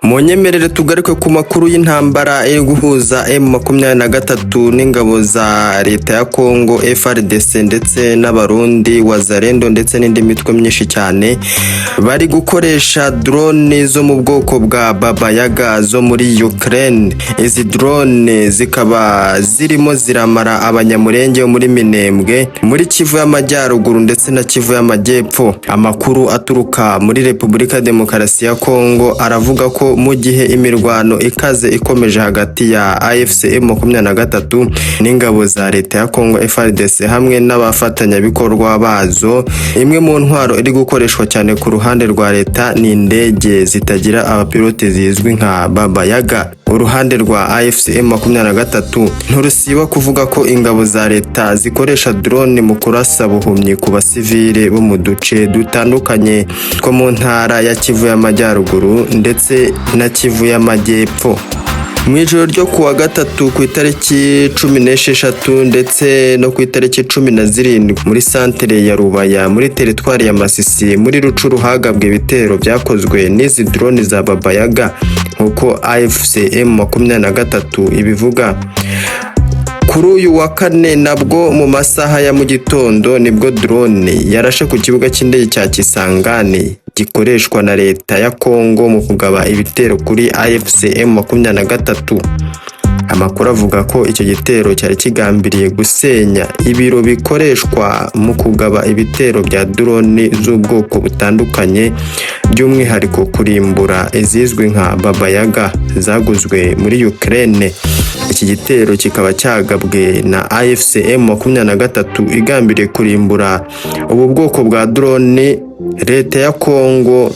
Munyemerere tugaruke ku makuru y'intambara iri guhuza M23 n'ingabo za leta ya Congo FARDC ndetse n'Abarundi Wazalendo ndetse n'indi mitwe myinshi cyane. Bari gukoresha drone zo mu bwoko bwa Baba Yaga zo muri Ukraine. Izi drone zikaba zirimo ziramara Abanyamurenge bo muri Minembwe, muri Kivu y'Amajyaruguru ndetse na Kivu y'Amajyepfo. Amakuru aturuka muri Repubulika ya Demokarasi ya Congo aravuga ko mu gihe imirwano ikaze ikomeje hagati ya AFC M23 n'ingabo za leta ya Congo FARDC hamwe n'abafatanyabikorwa bazo, imwe mu ntwaro iri gukoreshwa cyane ku ruhande rwa leta ni indege zitagira abapilote zizwi nka Baba Yaga. Uruhande rwa AFC M23 ntirusiba kuvuga ko ingabo za leta zikoresha drone mu kurasa buhumyi ku basivile bo mu duce dutandukanye two mu ntara ya Kivu y'Amajyaruguru ndetse na Kivu y'Amajyepfo. Mu ijoro ryo kuwa gatatu ku itariki 16 ndetse no ku itariki 17, muri santere ya Rubaya muri teritwari ya Masisi muri Rutshuru, hagabwe ibitero byakozwe n'izi drone za Baba Yaga, nk'uko AFC M23 ibivuga. Kuri uyu wa kane nabwo mu masaha ya mu gitondo nibwo drone yarashe ku kibuga cy'indege cya Kisangani gikoreshwa na leta ya Congo mu kugaba ibitero kuri AFC M23. Amakuru avuga ko icyo gitero cyari kigambiriye gusenya ibiro bikoreshwa mu kugaba ibitero bya drone z'ubwoko butandukanye, by'umwihariko kurimbura izizwi nka Baba Yaga zaguzwe muri Ukraine. Iki gitero kikaba cyagabwe na AFC M23 igambiriye kurimbura ubu bwoko bwa drone leta ya Congo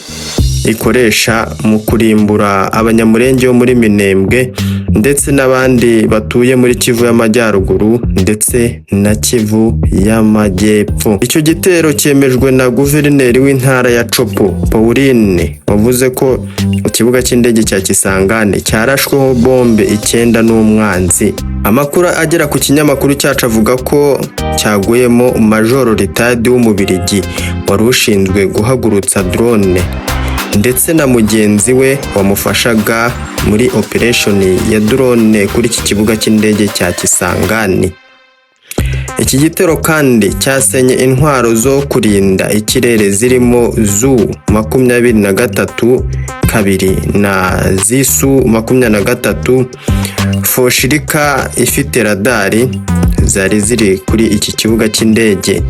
ikoresha mu kurimbura Abanyamurenge bo muri Minembwe ndetse n'abandi batuye muri Kivu y'Amajyaruguru ndetse na Kivu y'Amajyepfo. Icyo gitero cyemejwe na guverineri w'intara ya Tshopo, Pauline, wavuze ko ikibuga cy'indege cya Kisangani cyarashweho bombe icyenda n'umwanzi. Amakuru agera ku kinyamakuru cyacu avuga ko cyaguyemo Majoro retired w'Umubirigi wari ushinzwe guhagurutsa drone ndetse na mugenzi we wamufashaga muri operation ya drone kuri iki kibuga cy'indege cya Kisangani. Iki gitero kandi cyasenye intwaro zo kurinda ikirere zirimo Zu 23 2 na Zisu 23 Foshirika ifite radari zari ziri kuri iki kibuga cy'indege.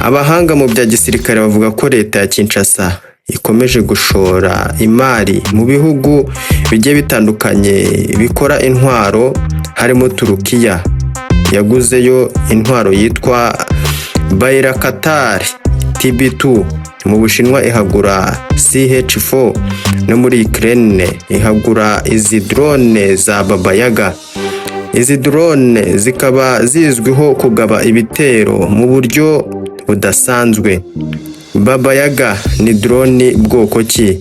Abahanga mu bya gisirikare bavuga ko leta ya Kinshasa ikomeje gushora imari mu bihugu bigiye bitandukanye bikora intwaro, harimo Turukiya yaguzeyo intwaro yitwa Bayraktar TB2, mu Bushinwa ihagura CH4, no muri Ukraine ihagura izi drone za Baba Yaga. Izi drone zikaba zizwiho kugaba ibitero mu buryo budasanzwe. Baba Yaga ni drone bwoko ki?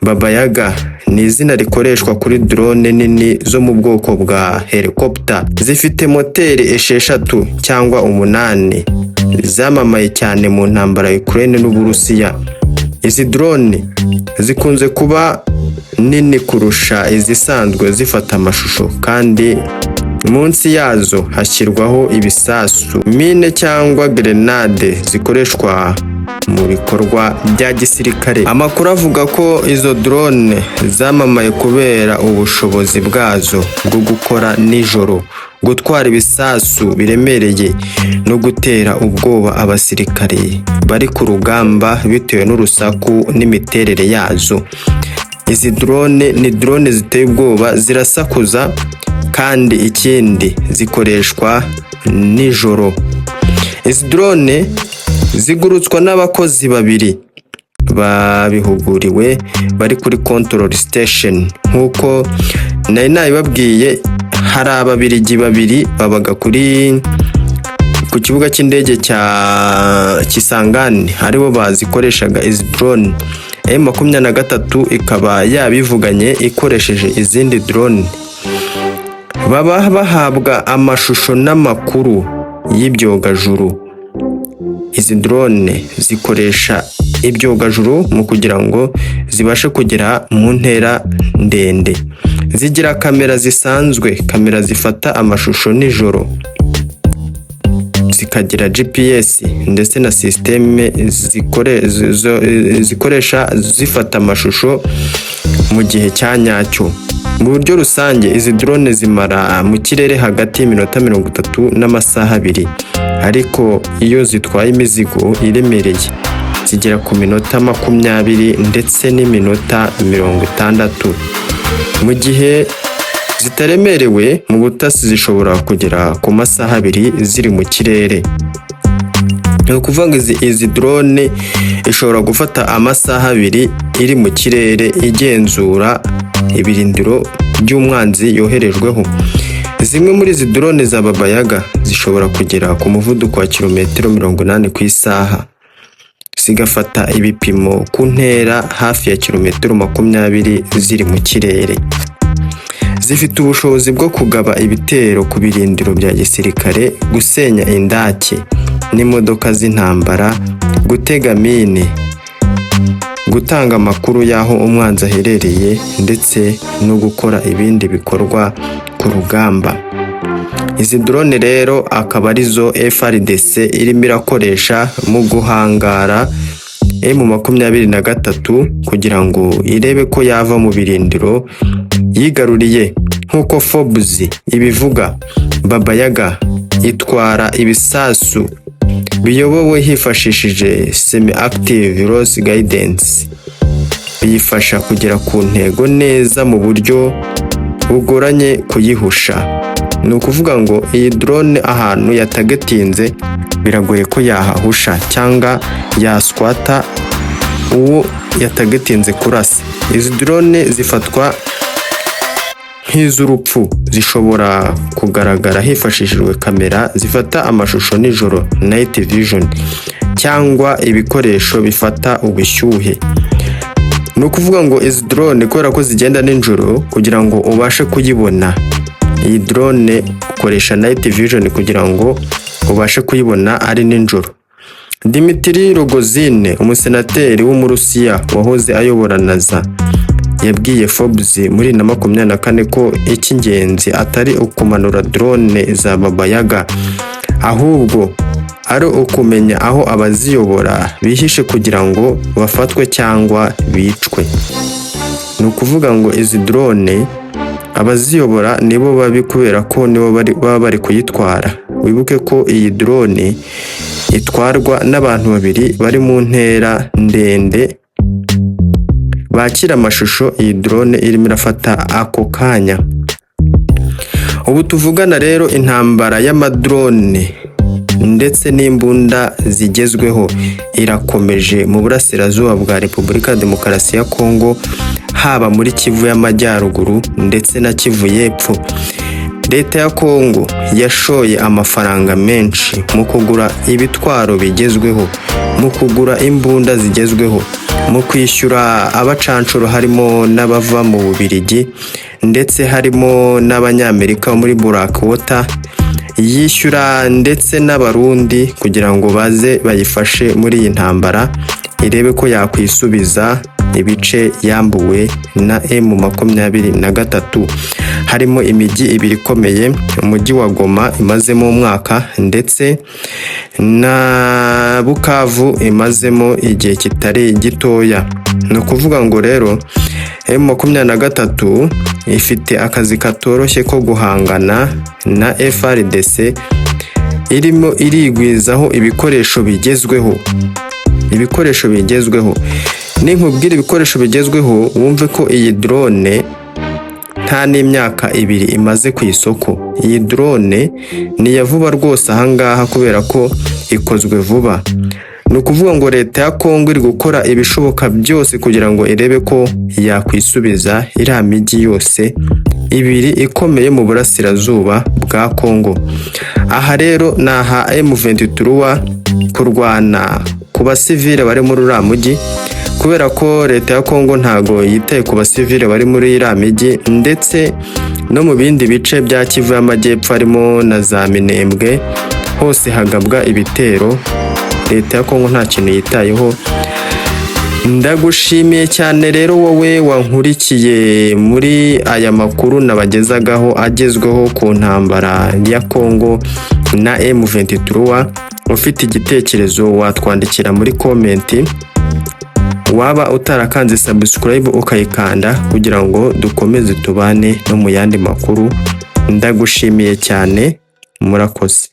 Baba Yaga ni izina rikoreshwa kuri drone nini zo mu bwoko bwa helicopter zifite moteri esheshatu cyangwa umunani, zamamaye cyane mu ntambara ya Ukraine n'Uburusiya. Izi drone zikunze kuba nini kurusha izisanzwe, zifata amashusho, kandi munsi yazo hashyirwaho ibisasu, mine cyangwa grenade zikoreshwa mu bikorwa bya gisirikare. Amakuru avuga ko izo drone zamamaye kubera ubushobozi bwazo bwo gukora nijoro, gutwara ibisasu biremereye no gutera ubwoba abasirikare bari ku rugamba bitewe n'urusaku n'imiterere yazo. Izi drone ni drone ziteye ubwoba, zirasakuza, kandi ikindi zikoreshwa nijoro. Izi drone zigurutswa n'abakozi babiri babihuguriwe bari kuri control station. Nk'uko nari nabibabwiye, hari Ababirigi babiri babaga ku kibuga cy'indege cya Kisangani, aribo bazikoreshaga izi drone. M23 ikaba yabivuganye ikoresheje izindi drone. Baba bahabwa amashusho n'amakuru y'ibyogajuru. Izi drone zikoresha Ibyogajuru mu kugira ngo zibashe kugera mu ntera ndende. Zigira kamera zisanzwe, kamera zifata amashusho nijoro, zikagira GPS ndetse na sisiteme zikoresha zifata amashusho mu gihe cya nyacyo. Mu buryo rusange, izi drone zimara mu kirere hagati y'iminota 30 n'amasaha 2, ariko iyo zitwaye imizigo iremereye zigera ku minota 20 ndetse n'iminota 60. Mu gihe zitaremerewe mu butasi, zishobora kugera ku masaha 2 ziri mu kirere. Ni ukuvuga ngo izi drone ishobora gufata amasaha 2 iri mu kirere igenzura ibirindiro by'umwanzi yoherejweho. Zimwe muri izi drone za Baba Yaga zishobora kugera ku muvuduko wa kilometero 80 ku isaha, zigafata ibipimo ku ntera hafi ya kilometero 20 ziri mu kirere. Zifite ubushobozi bwo kugaba ibitero ku birindiro bya gisirikare, gusenya indake n'imodoka z'intambara, gutega mine, gutanga amakuru y'aho umwanzi aherereye ndetse no gukora ibindi bikorwa ku rugamba. Izi drone rero akaba arizo FARDC irimo irakoresha mu guhangara M23 kugira ngo irebe ko yava mu birindiro yigaruriye. Nk'uko Forbes ibivuga, Baba Yaga itwara ibisasu biyobowe hifashishije semi active loss guidance, biyifasha kugera ku ntego neza mu buryo bugoranye kuyihusha. Ni ukuvuga ngo iyi drone ahantu yatargetinze biragoye ko yahahusha cyangwa yaswata uwo yatargetinze kurasa. Izi drone zifatwa nk'iz'urupfu, zishobora kugaragara hifashishijwe kamera zifata amashusho nijoro, night vision, cyangwa ibikoresho bifata ubushyuhe. Ni ukuvuga ngo izi drone, kubera ko zigenda nijoro, kugira ngo ubashe kuyibona iyi drone ukoresha night vision kugira ngo ubashe kuyibona ari nijoro. Dimitri Rogozin, umusenateri w'Umurusiya wahoze ayobora NASA, yabwiye Forbes muri 2024 ko icy'ingenzi atari ukumanura drone za Baba Yaga, ahubwo ari ukumenya aho abaziyobora bihishe kugira ngo bafatwe cyangwa bicwe. Ni ukuvuga ngo izi drone abaziyobora nibo babi, kubera ko nibo baba bari kuyitwara. Wibuke ko iyi drone itwarwa n'abantu babiri bari mu ntera ndende, bakira amashusho iyi drone irimo irafata ako kanya. Ubu tuvugana rero, intambara y'amadrone ndetse n'imbunda zigezweho irakomeje mu burasirazuba bwa Repubulika ya Demokarasi ya Kongo, haba muri Kivu y'Amajyaruguru ndetse na Kivu y'Epfo. Leta ya Kongo yashoye amafaranga menshi mu kugura ibitwaro bigezweho, mu kugura imbunda zigezweho, mu kwishyura abacancuro, harimo n'abava mu Bubiligi ndetse harimo n'Abanyamerika bo muri Blackwater, yishyura ndetse n'Abarundi kugira ngo baze bayifashe muri iyi ntambara, irebe ko yakwisubiza ibice yambuwe na M23, harimo imijyi ibiri ikomeye, umujyi wa Goma imazemo umwaka ndetse na Bukavu imazemo igihe kitari gitoya. Ni ukuvuga ngo rero M23 ifite akazi katoroshye ko guhangana na FARDC irimo irigwizaho ibikoresho bigezweho. Ibikoresho bigezweho, ninkubwira ibikoresho bigezweho, wumve ko iyi drone nta n'imyaka 2 imaze ku isoko. Iyi drone ni iya vuba rwose ahangaha, kubera ko ikozwe vuba. Ni ukuvuga ngo leta ya Kongo iri gukora ibishoboka byose kugira ngo irebe ko yakwisubiza iriya mijyi yose ibiri ikomeye mu burasirazuba bwa Kongo. Aha rero ni aha M23 kurwana ku basivile bari muri uriya mujyi, kubera ko leta ya Kongo ntago yitaye ku basivile bari muri iriya mijyi ndetse no mu bindi bice bya Kivu y'Amajyepfo, harimo na za Minembwe, hose hagabwa ibitero. Leta ya Kongo nta kintu yitayeho. Ndagushimiye cyane rero wowe wankurikiye muri aya makuru nabagezagaho agezweho ku ntambara ya Congo na M23. Ufite igitekerezo watwandikira muri comment, waba utarakanze subscribe ukayikanda kugira ngo dukomeze tubane no mu yandi makuru. Ndagushimiye cyane, murakoze.